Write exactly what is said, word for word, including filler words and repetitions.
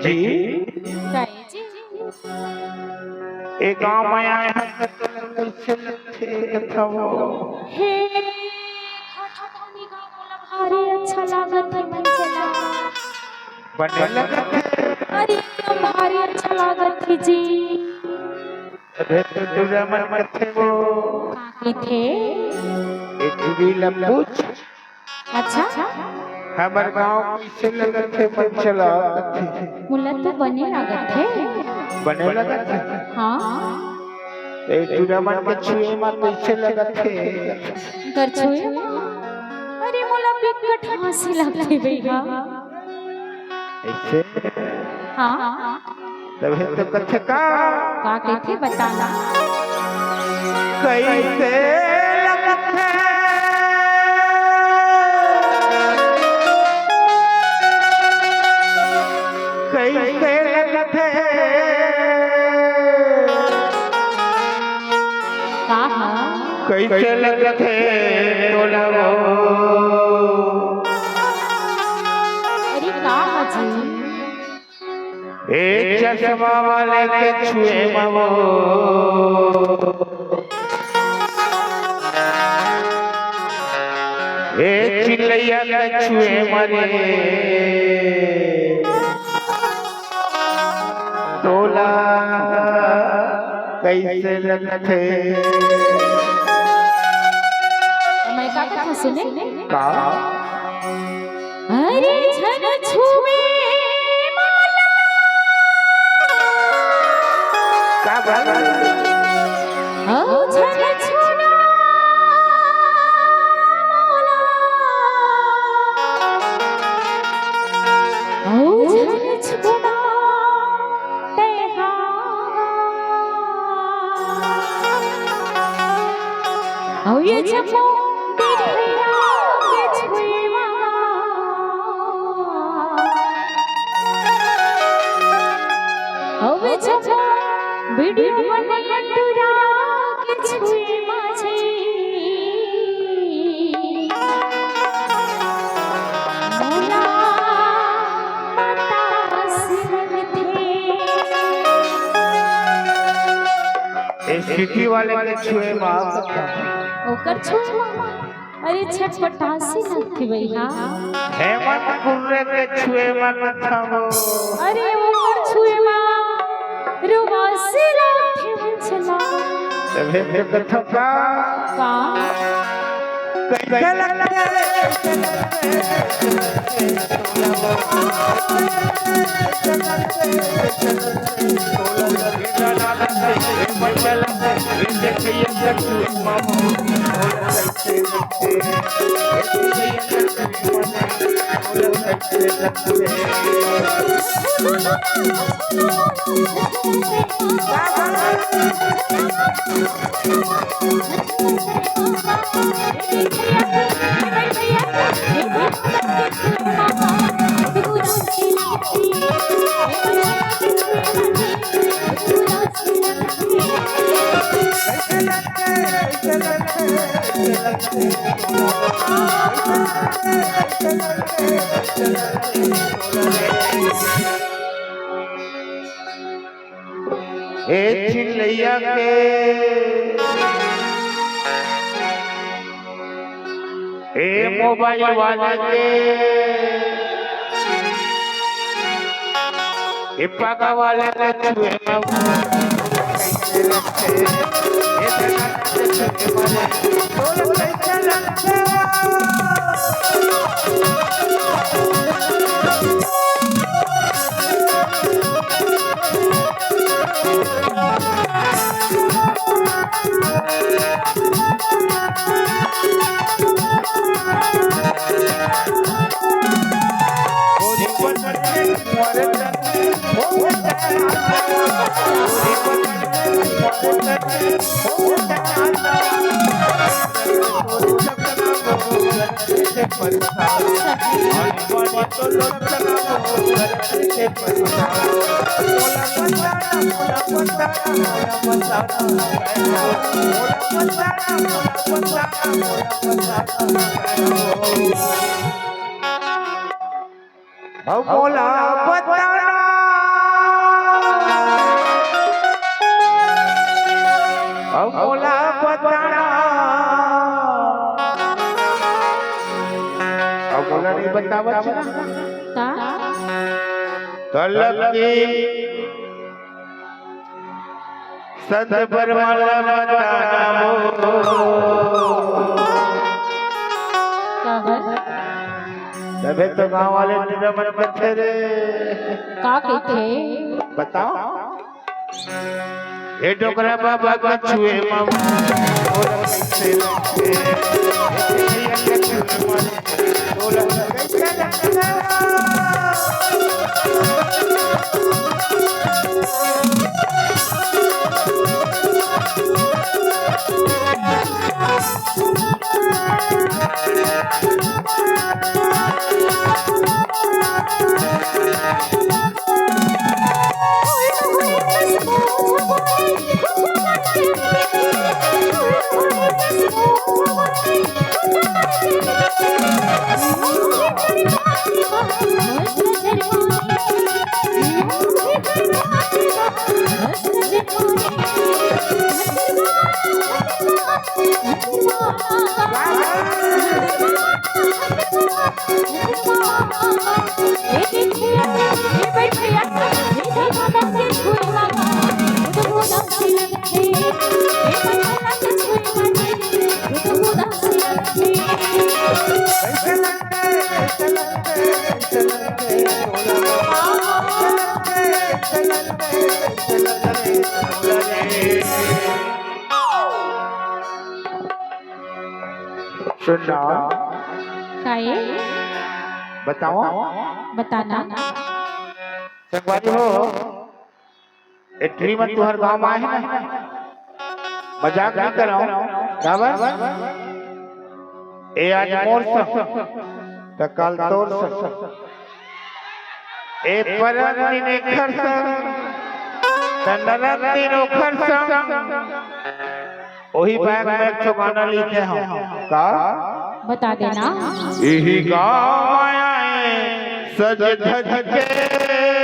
जी। कहे जी। ए गांव में आए हन त तोला कइसे लगथे कथव? हे, खटपौनी गांव मोला भारी अच्छा लागत हे, मन चला। बने लगत हे। अरे, एकदम भारी अच्छा लागत हे जी। अरे, तो टूरा मन कथे वो। का कथे? ए टूरी ला पूछ। अच्छा? हमर गांव कइसे लगत हे, मन चला कथे। मोला तो बने लागत हे। बने लगत हे? हाँ। ए टूरा मन के छुए म कइसे लगत हे? कर छुए म? अरे, मोला बिकट हाँसी लगथे भैया। अइसे? हाँ। तभे तो कथे का? का कथे बताना? कइसे लगथे? कइसे लगथे? का हा? कइसे लगथे तोला वो? अरे का हा जी? ए चश्मा वाले के छुए म वो, ए चिल्लैया के छुए म रे, तोला कइसे लगथे? मैं का कथा सुने? का? अरे झन छुवे मोला। का बात? ओ झन छुना मोला। ओ झन छुना तेहा। अउ ये जम्मो बिटिया के छुए मा। अउ ये जम्मो बिटिया मन टुरा के छुए मा जी। मोला बतास लगथे। ए सिटी वाले के छुए मा। ओकर छुए मा। अरे छटपटासी लगथे भैया। हेमंत कुर्रे के छुए मा कथा वो। अरे ओकर छुए मा रुआसी लगथे मन चला। तभे तो कथा का। का? कइसे लगथे? ए चिल्लैया के, ए मोबाइल वाले के, ए पगा वाले के छुए मा। अब मोला बताना, अब बोला नहीं बतावत ना। का? तलब की संत परमाला बताना वो। का बर? तभे तो गांव वाले टूरा मन कथे रे। का कथे? बताओ। ए डोकरा बाबा का छुए मामा, तोला कैसे लगथे? ए भैया का छुए मामा, तोला कैसे लगथे? सुन ना। काये? बताओ। बताना। संगवारी हो, ए टूरी मन तुंहर गांव म आए हे ना? मजाक नहीं करव। काबर? ए आज मोर संग, त काल तोर संग। ए परन दिन एखर संग, त नरन दिन ओखर संग। ओही बैंक में एक ठो गाना लिखे हंव। का? बता देना। इही गांव म आए सज धज के।